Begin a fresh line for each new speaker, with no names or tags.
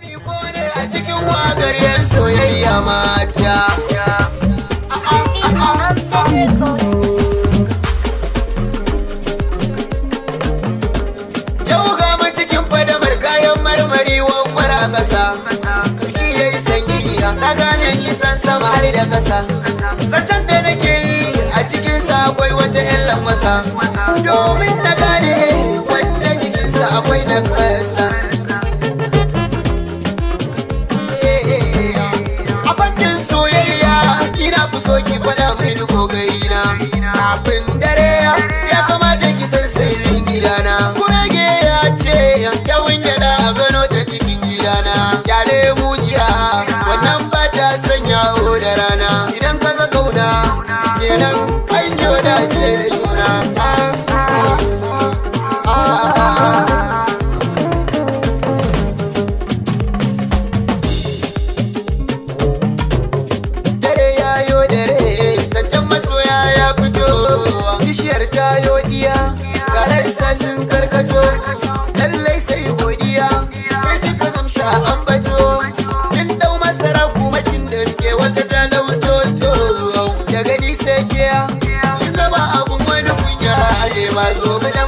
A cikin waƙar yan soyayya mata.
Beats Upton Record.
Yau ga mu cikin fadamar kayan marmari wankwar a ƙasa. Karki ya yi sanyi, na gane nisan sama har da ƙasa. Zancen da nake yi a cikinsa akwai wata 'yan lanwasa. Domin na gane wanda jikinsa akwai na ƙasa. A fannin soyayya ina fi so ki faɗa mini kogarina. Kafin dare ya kamata ki san sirrin gidana. Kurege ya ce kyawun gyaɗa a gano ta cikin gidana. Kyale mujiya wannan ba ta sanya da rana. Idan ka ga kauna kenan an joda ce da juna. Ah, ah, ah, ah, ah. Dare ya yo dare, zancen masoya ya fito, bishiyar ta yo diya, gararsa sun karkato, lallai sai godiya, kai kika zamsha ambato, kin dau masara kuma kin damke wata ta lauto to, da gani sai kiya, kin zama abun wani kunya, are ma zo mu dan